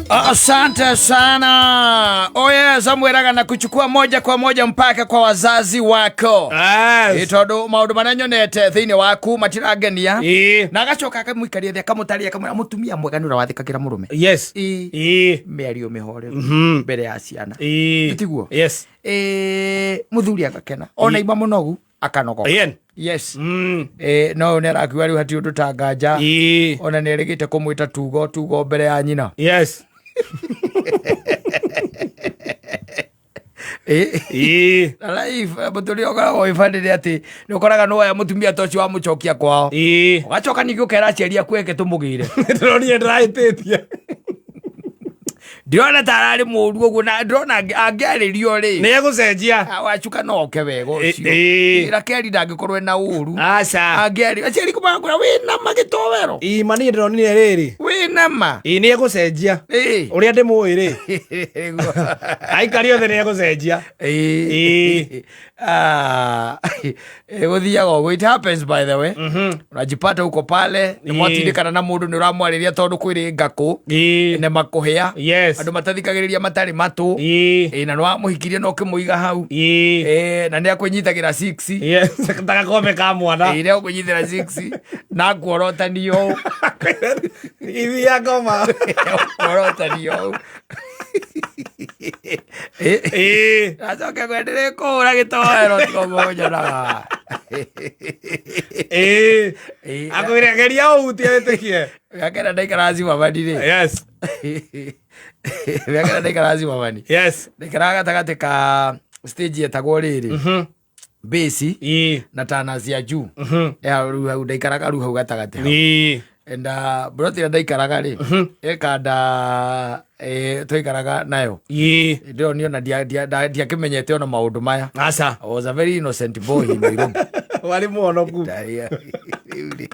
Asante sana. Oye, Samuel na kuchukua moja kwa moja mpaka kwa wazazi wako. Yes. Tondu maundu maria nyonete thiini waku matirangenia. Na agacoka akamũikaria thĩ, akamũtarĩria, akamwĩra mũtumia mwega nĩ ũrĩa wathĩkagĩra mũrũme. Mĩario mĩhoreru mbere ya ciana. Tiguo? Yes. Mũthuri agakena ona ima mũnogu akanogoka. Ĩen. Yes. No nĩ arakiuga rĩu hatirĩ ũndũ ta nganja. Ona nĩ erĩgĩte kũmwĩta tugo tugo mbere ya nyina. Na life mũtũrĩre ũkoragwo wĩ bandĩrĩ atĩ nĩ ũkoraga nĩ woya mũtumia ta ũcio wamũcokia kwao, ũgacoka ningĩ ũkera aciari aku eke tũmũgĩre. Ndĩronire ndĩrahĩtĩtie. Ndĩrona ta ararĩ mũru ũguo na ndĩrona angĩarĩrio rĩ, Nĩ egũcenjia. Wacuka no oke wega ũcio. Rakeri ndangĩkorwo ena ũru. Aca. Angĩarĩ aciari kũmagũra wĩna ma gĩtowero. Ĩ, ma niĩ ndĩronire rĩrĩ. Wĩna ma. Ĩ, nĩ egũcenjia. Ũrĩa ndĩmũĩ rĩ, aikari othe nĩ egũcenjia. Ah, gũthiaga ũguo. It happens, by the way. Unajipata huko pale nĩ mwatindĩkana na mũndũ, nĩ ũramwarĩria tondũ kwĩrĩ ngakũ nĩ makũhĩa. Andũ matathikagĩrĩria matarĩ matũ. Na nĩ wamũhikirie na ũkĩmũiga hau. Na nĩ akwĩnyitagĩra six. Yes, ta gakombe ka mwana. Nĩ akwĩnyitĩra six na kuorotanio ũũ. Ithia ngoma. Kuorotanio ũũ. Acoke kwendere kũhũra gĩtoero tiga mũnyonaga. Akwĩre geria ũhutie wĩtĩkie. Gakena ndaikaraga Zimmerman rĩ. Gakena ndaikaraga Zimmerman. Ndaikaraga gatagatĩ ka stage yetagwo rĩrĩ base na tana cia juu. Ya rĩu hau ndaikaraga, rĩu hau gatagatĩ hau. And broti ĩrĩa ndaikaraga rĩ, ĩkanda twaikaraga nayo, ndĩronio na ndiakĩmenyete ona maũndũ maya. Aca. I was a very innocent boy in Nairobi. Warĩ mũhonoku. Rĩu rĩ,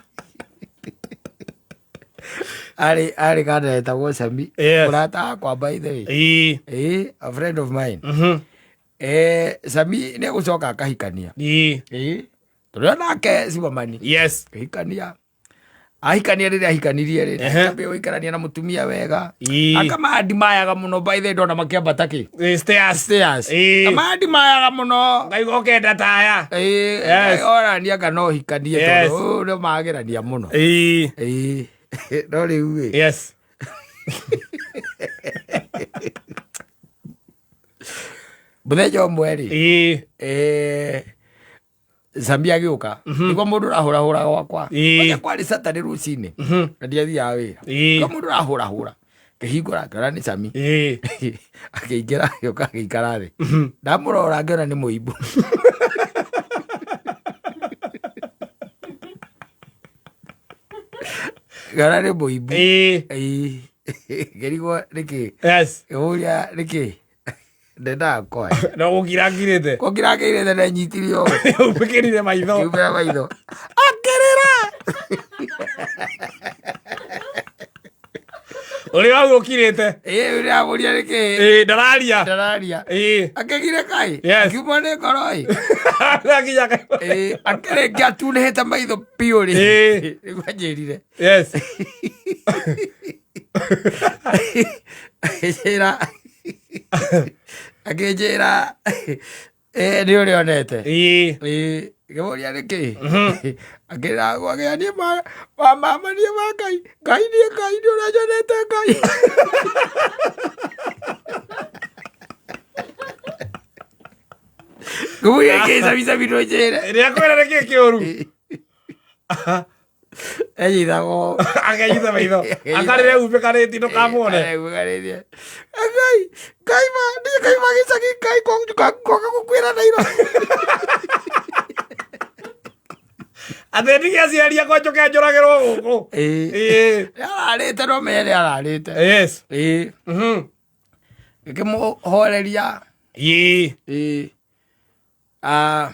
arĩ kanda etagwo Sami. Mũrata wakwa, by the way. A friend of mine. Sami nĩ egũcoka akahikania. Tũrĩ nake Zimmerman. Ahikania, ahikania, rĩrĩa ahikanirie rĩ, akambia gũikarania na mũtumia wega. Akamandi mayaga mũno, by the way, ndona makĩambata kĩ Stairs. Stairs. Kamandi mayaga mũno. Ngaigua ũkenda taya. Orania kana ũhikanie tondũ ũyũ nĩ magerania mũno. No rĩu ĩ, mũthenya ũmwe rĩ, Sami agĩũka nĩguo mũndũ ũrahũrahũra gwakwa. Kwanja kwarĩ Saturday rũcinĩ na ndiathiaga wĩra. Nĩguo mũndũ ũrahũrahũra, ngĩhingũra, ngĩona nĩ Sami. Akĩingĩra, agĩũka agĩikara thĩ. Ndamũrora ngĩona nĩ mũimbu. Ngĩona nĩ mũimbu. Ngĩrigwo nĩkĩ. Ngĩmũria nĩkĩ ndendaga kwaria. No gũkira ngirĩte. Kũngirangĩire ndenyitirie ũũ. Ũmbĩkĩrire maitho. Kiumĩra maitho akĩrĩra. Ũrĩa wau ũkirĩte. Ĩĩ, ndĩramũria nĩkĩ. Ndararia. Ndararia. Akĩgire kaĩ. Akiumwo nĩ ngoro ĩ. Akinya Akĩrĩkia atunĩhĩte maitho biũ rĩ, nĩguo anjĩrire. Akĩnjĩra, akĩnjĩra, "Ĩ, nĩ ũrĩa onete." Ĩĩ, ngĩmũria nĩkĩ. Akĩra gwagĩa niĩ ma mama niĩ ma Ngai Ngai niĩ Ngai nĩ ũrĩa nyonete Ngai. Ngĩmũria kĩ cabicabi ndũnjĩre. Rĩa kwĩra nĩkĩ kĩũru. Enyitagwo. Akenyita maitho. Akarĩre umbĩkanĩtie ndũkamwone. Ngai Ngai ma niĩ Ngai ma gĩcagi Ngai ngoka gũkwĩra Nairobi. Atĩ ndige aciari akwa njũke njũragĩrwo gũkũ. Nĩ ararĩte, no menye nĩ ararĩte. Ngĩkĩmũhoreria. Ah,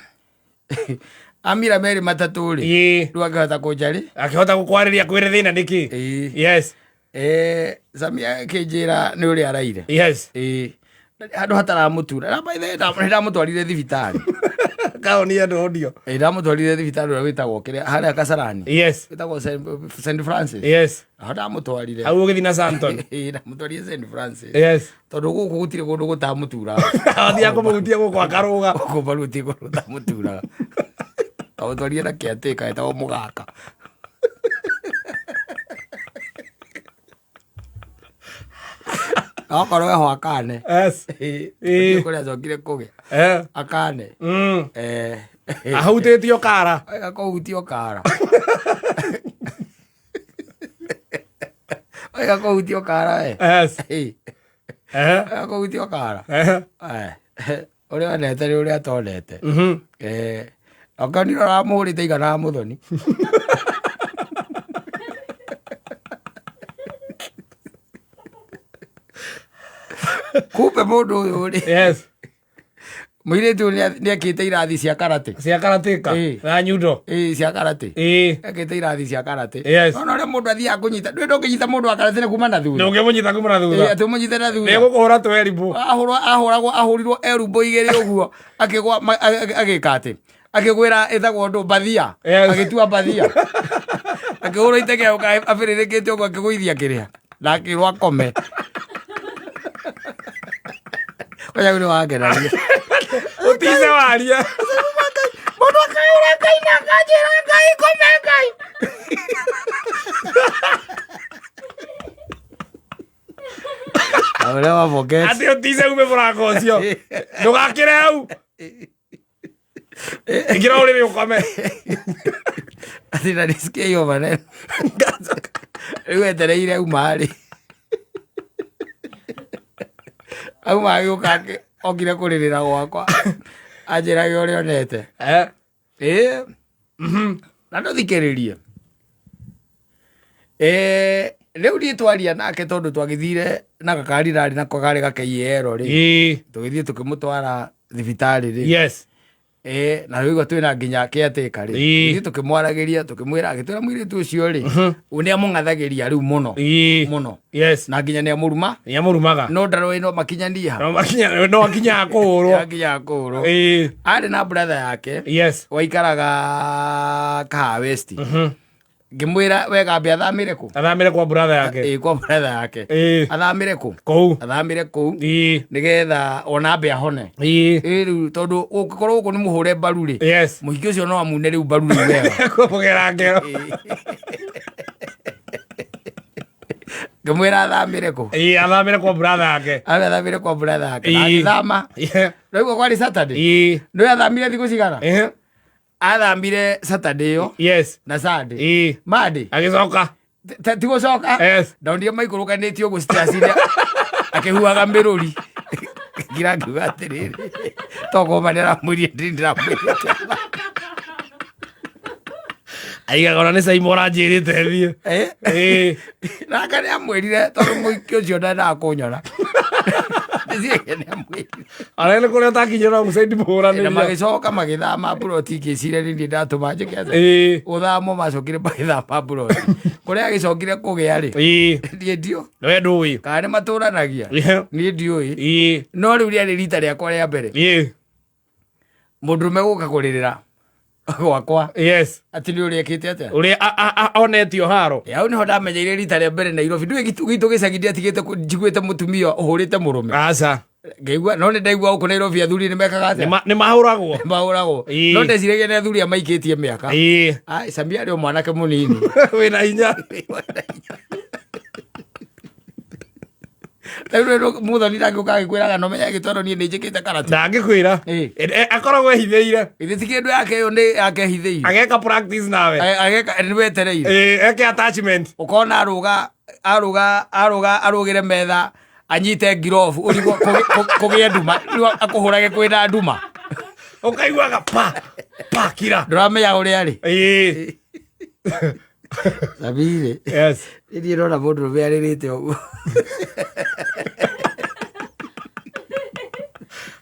amira merĩ matatũ rĩ, rĩu akĩhota kũnjarĩ. Akĩhota gũkwarĩria kwĩre thĩna nĩkĩ. Sami akĩnjĩra nĩ ũrĩa araire. Ĩĩ. Handũ hataramũtura. Na by the way, nĩ ndamũtwarire thibitarĩ. Kaoni ya ndondio. Ĩ, ndamũtwarire thibitarĩ ũrĩa wĩtagwo kĩrĩa harĩa Kasarani. Yes. Wĩtagwo St Francis. Yes. Aho ndamũtwarire. Hau ũgĩthiĩ na Santon. Ĩ, ndamũtwarire St Francis. Yes. Tondũ gũkũ gũtirĩ kũndũ gũtamũturaga. Athiĩ kũmũhutia gũkũ akarũga. Gũkũ mbaru gũtirĩ kũndũ gũtamũturaga. Ndamũtwarire na kĩatĩka etagwo mũgaka. Okorwo eho akane. Yes. Ĩ, Ĩ. gũtirĩ kũrĩa acokire kũgĩa. Eh. Akane. Eh. Ahutĩtio kara. Wega kũhutio kara. Wega kũhutio kara we. Yes. Ĩ, Eh. wega kũhutio kara. Eh. Eh, ũrĩa onete nĩ ũrĩa atonete. Eh, okorwo nĩ ũramũhũrĩte igana mũthoni. Kumbe mũndũ ũyũ rĩ, Yes. mũirĩtu ũyũ nĩekĩte irathi cia karate. Cia karatĩka. Ĩ. Na nyundo. Ĩ, cia karate. Ĩ. Ekĩte irathi cia karate. Yes. Ona ũrĩa mũndũ athiaga kũnyita, ndũĩ ndũngĩnyita mũndũ wa karate nĩ kuma na thutha. Ndũngĩmũnyita kuma na Ĩ, thutha. atĩ ũmũnyite na thutha. Nĩgũkũhũra twerimũ. Ahũrwo ahũragwo ahũrirwo erumbo igĩrĩ ũguo akĩgwa agĩka atĩ akĩgwĩra ĩtagwo ndũ mbathia. Yes. Agĩtua mbathia. Akĩhũrwo iteke abĩrĩrĩkĩte ũguo akĩgũithia kĩrĩa na akĩrwo akome. Kwanja nĩ wangenagia. Ũtice waria. Mũndũ akahũra Ngai na akanjĩra Ngai kome Ngai. I will never forget. Atĩ ũtice ume mũrango ũcio. Ndũgakĩre hau. Ingĩra ũrĩrĩ ũkome. Ati na nisikie hiyo maneno. Rĩu etereire auma rĩ. Auma agĩũka okire kũrĩrĩra gwakwa. Anjĩrage ũrĩa onete. Eh. Ĩĩ. Na ndũthikĩrĩrie. Eh, rĩu niĩ twaria nake tondũ twagĩthire na gakari rarĩ nako karĩ gakeiero rĩ. Ĩ. Tũgĩthiĩ tũkĩmũtwara thibitarĩ rĩ. Yes. Ĩĩ, na rĩu twĩna nginya caretaker rĩ. Ĩĩ. Ithuĩ tũkĩmwaragĩria tũkĩmwĩra agĩtwĩra mũirĩtu ũcio rĩ, nĩ amũng'athagĩria rĩu mũno. Ĩ. Mũno. Yes. Na nginya nĩ amũruma. Nĩamũrumaga. No ndaroĩ no makinyanie ha. No makinya no akinyaga kũhũrwo. Akinyaga kũhũrwo. Ĩ. Arĩ na brother yake Yes. waikaraga Kahawa West. Ngĩmwĩra wega ambe athamĩre kũ? Athamĩre kwa brother yake. Ĩĩ, kwa brother yake. Ĩ. Athamĩre kũ? Kũu. Athamĩre kũu Ĩ. nĩgetha ona ambe ahone. Ĩ. Ĩĩ rĩu tondũ ũngĩkorwo gũkũ nĩ mũhũre mbaru rĩ, Yes. mũhiki ũcio no amune rĩu mbaru rĩu wega. Kũmũgera ngero. Ngĩmwĩra athamĩre kũ? Ĩ, athamĩre kwa brother yake. Ambe athamĩre kwa brother yake. Na Ĩĩ. agĩthama. Yeah. Rĩu kwarĩ Saturday. Ĩ. Nĩwe athamire thikũ cigana? Eh. Athamire Saturday ĩyo Yes. na Sunday. Ĩ. Monday. Agĩcoka. Ti gũcoka. Yes. Ndonire maikũrũkanĩtie ũguo stairs-inĩ akĩhuhaga mĩrũri. Ngira ngiuga atĩrĩrĩ, tokoma nĩaramwĩrire ndĩ ndĩramwĩrĩte. Aigaga ona nĩ Saimo ũranjĩrĩte thiĩ. Eh? Ĩ. Nake nĩamwĩrire tondũ mũhiki ũcio ndendaga kũnyona. Ndĩciragia nĩamwĩrire. Ona nĩ kũrĩa ũtakinyĩra no mũcaidi Na mũhũranĩria. magĩcoka magĩthama mburoti ngĩciria nĩ niĩ ndatũma njĩke atĩa. Ĩ. Gũthamwo macokire magĩthama mburoti. Kũrĩa agĩcokire kũgĩa rĩ, Ĩ. niĩ ndio We ndũĩ. kana nĩ matũranagia Yeah. niĩ ndiũĩ. Ĩ. No rĩu rĩarĩ rita rĩakwa rĩa mbere Ĩ. mũndũrũme gũka kũrĩrĩra gwakwa Yes. atĩ nĩ ũrĩa ekĩte atĩa. Ũrĩa onetio haro. Hau nĩho ndamenyeire rita rĩa mbere Nairobi. Ndũĩ gitũ gĩcagi ndiatigĩte njiguĩte mũtumia ũhũrĩte mũrũme. Aca. Ngĩigua no nĩ ndaigua gũkũ Nairobi athuri nĩ mekaga atĩa? Nĩ mahũragwo. Mahũragwo. Ĩĩ. No ndeciragia nĩ athuri amaikĩtie mĩaka. Ĩ. Ai, Samia arĩ o mwanake mũnini. Wĩna hinya. Rĩu rĩu mũthoni ndangĩũka agĩkwĩraga no menya gĩtwaro niĩ nĩ njĩkĩte karate. Ndangĩkwĩra. Ĩ. Akoragwo ehithĩire. Githĩ ti kĩndũ yake ĩyo nĩ yake ehithĩire. Ageka practice nawe. Ageka nĩ wetereire. Ĩ, eke attachment. Ũkona arũga arũga arũga arũgĩre metha anyite ngirobu ũrigwo kũgĩe nduma rĩu akũhũrage kwĩna nduma. Ũkaiguaga pa pa kira. Ndũramenya ũrĩa arĩ. Ĩ. Sabire. Yes. Niĩ ndona mũndũrũme arĩrĩte ũguo.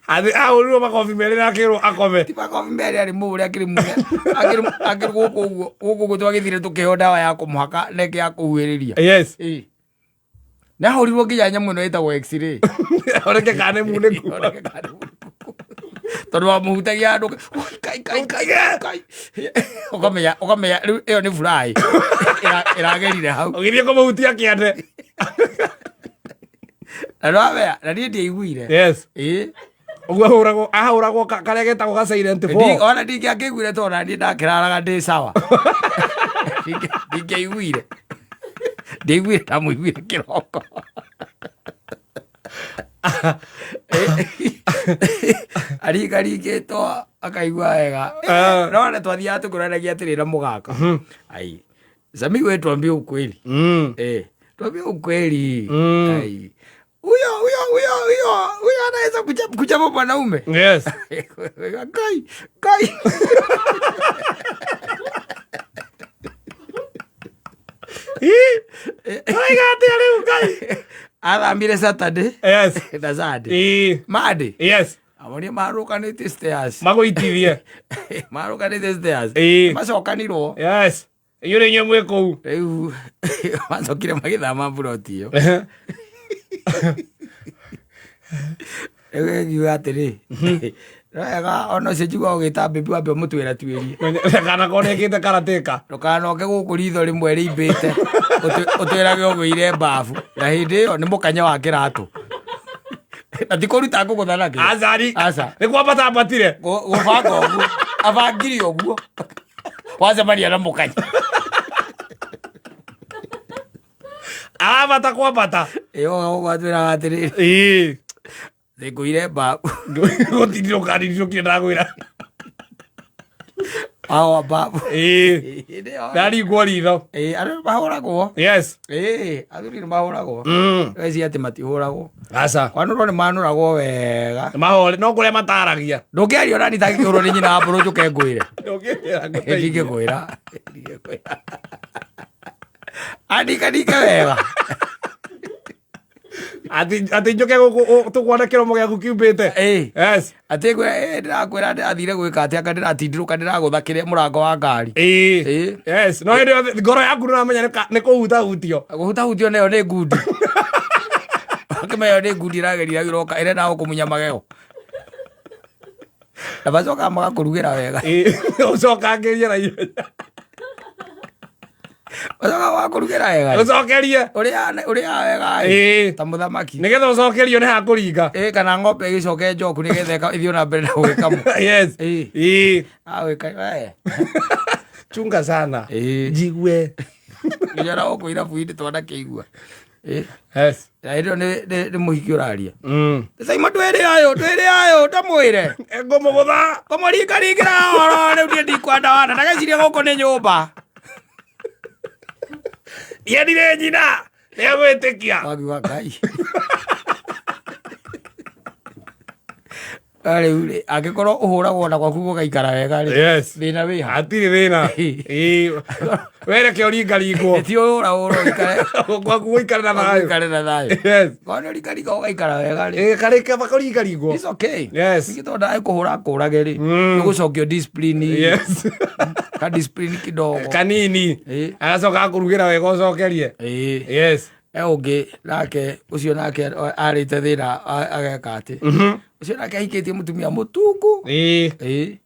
Athi ahũrirwo makobi merĩ na akĩrwo akome. Ti makobi merĩ arĩ mũhũre akĩrĩ mũhũre akĩrĩ gũkũ ũguo gũkũ ũguo twagĩthire tũkĩheo ndawa ya kũmũhaka na ĩngĩ ya kũhuhĩrĩria. Yes. Ĩ. Nĩahũrirwo nginya nyamũ ĩno ĩtagwo x-ray. Oneke kana nĩ munĩku. Oneke kana nĩ munĩku. Tondũ wamũhutagia handũ kai kai kai kai. Ũkamenya ũkamenya rĩu ĩyo nĩ furahi. Ĩragerire hau. Ũgĩthiĩ kũmũhutia kĩande. Na nĩwamenya na niĩ ndiaiguire. Yes. Ĩĩ. Ũguo ahũragwo ahũragwo karĩa getagwo ga silent four. Ona ndingĩakĩiguire tondũ ona niĩ ndakĩraraga ndĩ sawa. Ndingĩaiguire. Ndiaiguire ndamũiguire kĩroko. Aringaringĩtwo akaigua wega. Ah. No nĩ twathiaga tũkĩũranagia atĩrĩ na mũgaka. Ai. Sami we tuambie ukweli. Eh, tuambie ukweli. Ai. Huyo huyo huyo huyo huyo anaweza kuchapa mwanaume. Yes. Kai, kai. Ũraiga atĩa rĩu Ngai? Athambire Saturday Yes. na Sunday. Ĩĩ. Monday. Yes. Amonie marũkanĩte stairs. Magũitithie. Marũkanĩte stairs. Ĩĩ. Macokanirwo. Yes. Inyuĩ nĩ inyuĩ mwĩ kũu. Rĩu macokire magĩthama mburoti ĩyo. Rĩu ngiuga atĩrĩ. No wega ona ũcio njiguaga ũgĩta mbĩmbi wambe ũmũtuĩra tuĩrie. Kana korwo nĩekĩte karatĩka. Ndũkanoke gũkũ ritho rĩmwe rĩimbĩte ũtwĩrage ũgũire mbabu na hĩndĩ ĩyo nĩ mũkanya wa kĩratũ na ti kũruta ngũgũtha nakĩo. Acari. Aca. Nĩ kwambata ambatire. Gũbanga ũguo abangire ũguo wacemania na mũkanya. Arambata kwambata. Ĩyo ũguo atwĩraga atĩrĩrĩ. Ĩĩ. Thĩngũire mbabu. Gũtindirũka ndindirũkire ndagwĩra. Awa mbabu. Ĩĩ. Hĩndĩ ĩyo. Ndaringwo ritho. Ĩĩ andũ nĩ mahũragwo. Yes. Ĩĩ athuri nĩ mahũragwo. Weci atĩ matihũragwo. Aca. Kwanũrwo nĩ manũragwo wega. Mahore no kũrĩa mataragia. Ndũngĩaria ona niĩ itangĩkĩhũrwo nĩ nyina wa mbũrũ njũke ngwĩre. Ndũngĩra ngũteithie. Ndingĩkwĩra. Ndingĩkwĩra. Andika wega. Atĩ njũke gũkũ tũkuona kĩromo gĩaku kiumbĩte. Ĩĩ. Yes. Atĩ ngwĩra ĩĩ ndĩrakwĩra ndĩrathire gwĩka atĩ anga ndĩratindirũka ndĩragũtha kĩrĩa mũrango wa ngari. Ĩĩ. Ĩĩ. Yes. No hĩndĩ ĩyo ngoro yaku nĩũramenya nĩ kũhutahutio. Kũhutahutio nayo nĩ ngundi. Ũkĩmenya ĩyo nĩ ngundi ĩrageria ĩroka ĩrenda gũkũmunya magego. Na macokaga magakũrugĩra wega. Ĩĩ. Ũcokangĩrie na ihenya. Macokaga magakũrugĩra wega. Ũcokerie. Ũrĩaga wega ĩ. Ĩĩ. Ta mũthamaki. Nĩgetha ũcokerio nĩ hakũringa. Ĩĩ kana ng'ombe ĩgĩcoke njoku nĩgetha ĩthiĩ na mbere na gũgĩkamwo. Yes. Ĩĩ. Ĩĩ. Agwĩka we. Chunga sana. Ĩĩ. Njigue. Nginya ona gũkũ irabu-inĩ twanakĩigua. Ĩĩ. Yes. Na hĩndĩ ĩyo nĩ mũhiki ũraria. Saima twĩrĩ ayũ twĩrĩ ayũ ndamwĩre. Ngũmũgũtha. Kũmũringaringĩra oro rĩu niĩ ndikwenda wana ndageciria gũkũ nĩ nyũmba. Ndiendire nyina. Nĩegwĩtĩkia. Wakiuga Ngai. Rĩu rĩ angĩkorwo ũhũragwo na gwaku gũgaikara wega rĩ. Yes. Thĩna wĩ ha? Hatirĩ thĩna. Ĩĩ. Wereke ũringaringwo. Ti ũhũra ũhũra ũikare. Gwaku gũikare na thayũ. Ũikare na thayũ. Yes. Korwo nĩ ũringaringa ũgaikara wega rĩ. Ĩĩ karĩ kaba kũringaringwo. It's okay. Yes. Ningĩ tondũ ndagĩkũhũra akũrage rĩ. Nĩ gũcokio discipline. Yes. Ka discipline kidogo. Kanini. Ĩĩ. Agacoka akũrugĩra wega ũcokerie. Ĩĩ. Yes. E ũngĩ nake ũcio nake arĩte thĩna ageka atĩ. Ũcio nake ahikĩtie mũtumia mũtungu. Ĩĩ. Ĩĩ.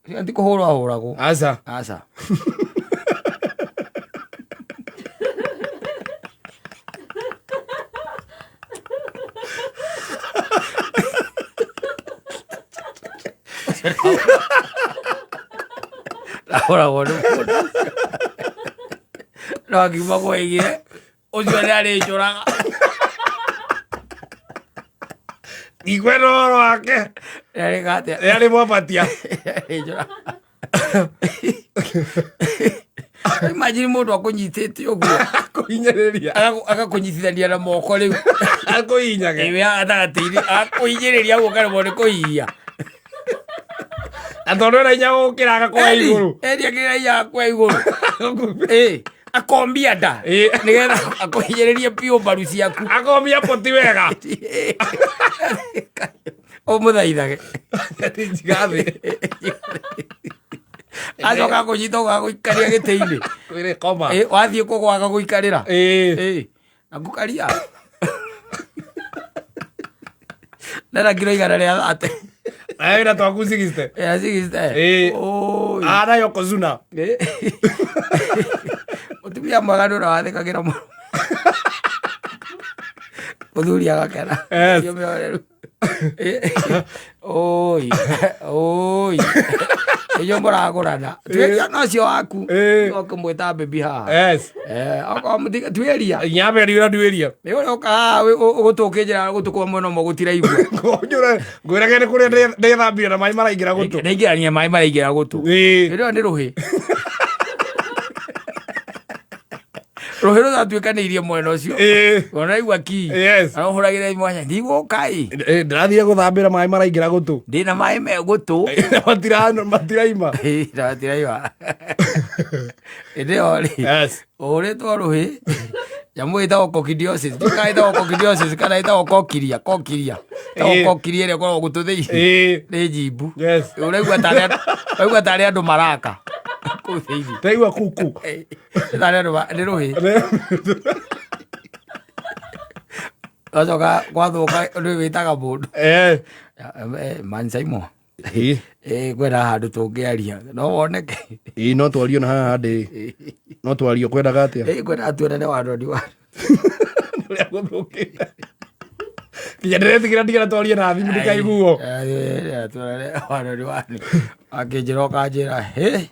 Ũcio ti kũhũrwo ahũragwo. Aca. Aca. Ahũragwo nĩ mũndũ ũcio. No akiuma kwĩgire ũcio nĩ arĩnjũraga. Ndikwenda ũhoro wake. Nĩ arĩka atĩa? Nĩ arĩ mwabatia. Arĩnjũraga. Imagine mũndũ akũnyitĩte ũguo Akũhinyĩrĩria. Agakũnyitithania na moko rĩu. Akũhinyage. Ĩĩ gatagatĩ-inĩ akũhinyĩrĩria ũguo ũkaremwo nĩ kũhihia. Na tondũ ena hinya gũkĩra agakoya igũrũ. Eni akĩra hinya agakoya igũrũ. Ĩĩ akombia nda. Ĩĩ. Nĩgetha akũhinyĩrĩrie biũ mbaru ciaku. Akombia poti wega. Ũmũthaithage. Njiga thĩ. Acoka akũnyita ũguo agũikaria gĩtĩ-inĩ. Kwĩrĩ koma. Ĩĩ wathiĩ kũgwa agagũikarĩra. Ĩĩ. Ĩĩ. Na ngũkaria. Ndena kiro 130. Wĩna twaku 60. Ya 60. Ĩĩ. Oi. Ana Yokozuna. Ĩ. Mũtumia mwega nĩ ũrĩa wathĩkagĩra mũno. Mũthuri agakena. Yes. Ũcio mĩhoreru. Ĩ. Oi. Oi. Inyuĩ mũragũrana. Tuĩria na ũcio waku. Ĩ. No kũmwĩta baby haha. Yes. Eh, okorwo tuĩria. Nyambe ndiwĩra nduĩria. Nĩ ũrĩa ũka haha gũtũ ũkĩnjĩra gũtũ kwa mwena ũmwe gũtiraigua. Ngũnjũre ngwĩrage nĩ kũrĩa ndĩthambire na maĩ maraingĩra gũtũ. Ndaingĩrania maĩ maraingĩra gũtũ. Ĩĩ. Ĩrĩa nĩ rũhĩ. Rũhĩ rũtatuĩkanĩirie mwena ũcio. Ĩĩ. Ũraigua ki. Yes. Arahũragĩra mwanya ndigũka ĩ. Ĩ, ndĩrathire gũthambĩra maĩ maraingĩra gũtũ. Ndĩna maĩ me gũtũ. Matiraima. Ĩ, na matiraigua. Ĩndĩ ĩyo rĩ. Yes. Ũhũrĩtwo rũhĩ. Nyamũ ĩtagwo coccidiosis. Ndiũĩ kana ĩtagwo coccidiosis kana ĩtagwo kokiria, kokiria. Ĩtagwo Ĩ. kokiria ĩrĩa ĩkoragwo gũtũ thĩinĩ. Ĩĩ. Nĩ njimbu. Yes. Ũraigua tarĩ ũraigua tarĩ andũ maraka kũu thĩinĩ. Ndaigua kuku. Tarĩ andũ nĩ rũhĩ. Gacoka gwathũka nĩ wĩtaga mũndũ. Eh. Mansaimo. Ĩĩ. Kwĩna handũ tũngĩaria. No woneke. Ĩĩ no twario na haha ndĩ. No twario kwendaga atĩa? Kwĩna tuonane wandoni wa. Ũrĩa gũthũkĩte. Nginya ndĩretigĩra ndigana twarie na thimũ ndikaiguo. Tuonane wandoni wa. Akĩnjĩra ũkanjĩra, hĩ,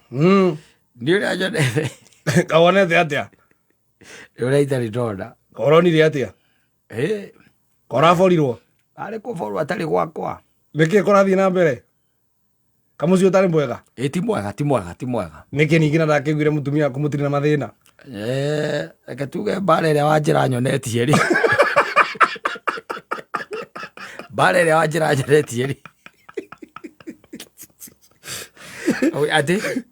nĩ ũrĩa nyonete. Kawonete atĩa? Nĩ ũrĩa itarĩ ndona. Koronire atĩa? Hĩ, Koraborirwo. arĩ kũborwo atarĩ gwakwa. Nĩkĩ kũrathiĩ na mbere? Kamũciĩ ũtarĩ mwega? Ĩ ti mwega, ti mwega, ti mwega. Nĩkĩ ningĩ na ndakĩiguire mũtumia waku mũtirĩ na mathĩna? Reke tuge mbara ĩrĩa wanjĩra nyonetie rĩ. Mbara ĩrĩa wanjĩra nyonetie rĩ. Oi, atĩ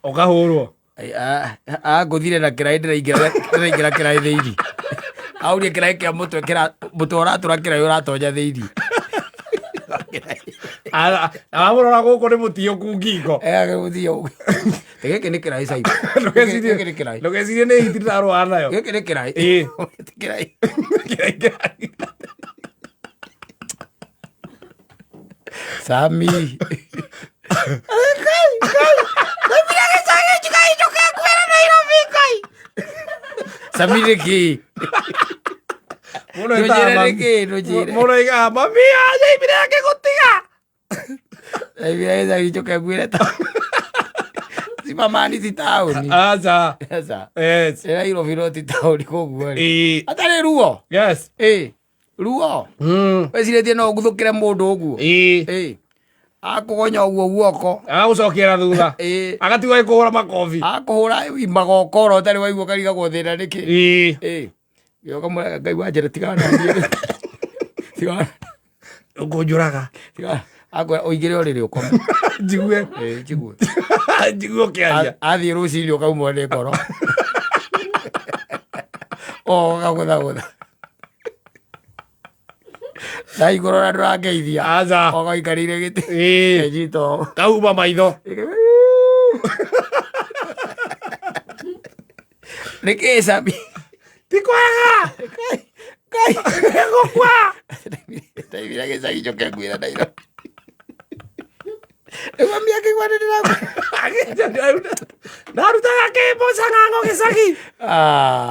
Ũkahũrwo. Angũthire na kĩraĩ ndĩraingĩra kĩraĩ thĩinĩ. Aurie kĩraĩ kĩa mũtwe mũtwe ũratũra kĩraĩ ũratonya thĩinĩ. Na wamũrora gũkũ nĩ mũtiyũku ngingo. Agĩgũthiĩ Gĩkĩ nĩ kĩraĩ Simon. Gĩkĩ nĩ kĩraĩ. Ndũgecirie nĩ hiti ndĩrarũa nayo. Gĩkĩ nĩ kĩraĩ. Ĩĩ. Ti kĩraĩ. Kĩraĩ kĩraĩ. Sami. Sami nĩ kĩ? Mũndũ Ndũnjĩre etaga nĩ mami. kĩ, ndũnjĩre. Mũndũ aigaga mami anjaimire akĩgũtiga. Ndaimire gĩcagi njũke ngwĩre ta. Simamani ti taũni. Aca. Aca. Yes. Ĩra Nairobi no ti taũni koguo rĩ. Ĩĩ. Atarĩ ruo. Yes. Ĩ. Ruo. Wecirĩtie no ũguthũkĩre mũndũ ũguo. Ĩĩ. Ĩ. Akũgonya ũguo guoko. Agagũcokia na thutha. Ĩ. Agatigwo agĩkũhũra makobi. Akũhũra magokora ũtarĩ waigua ũkarigagwo thĩna nĩkĩ. Ĩĩ. Ĩ. Gĩoka mwega Ngai wa njĩra tigana na niĩ. Tigana. Ũkũnjũraga. Tigana. Akwĩra ũingĩre ũrĩrĩ ũkome. Njigue. Ĩ, njigue. Njigue ũkĩaria. Athiĩ rũcinĩ ũkaumwo nĩ ngoro. O ũkagũthagũtha. Na igũrũ na ndũrangeithia. Aca. Ũgaikarĩire gĩtĩ. Ĩĩ. Ĩnyita ũũ. Kauma maitho. Nĩkĩ Sami? Ti kwega. Ngai. Ngai. Gũkua. Ndaimire gĩcagi njoke ngwĩre Nairobi. Rĩu mami akĩigua nĩ ndĩrakua. Ndarutaga kĩmbo cang'ang'o gĩcagi. Ah.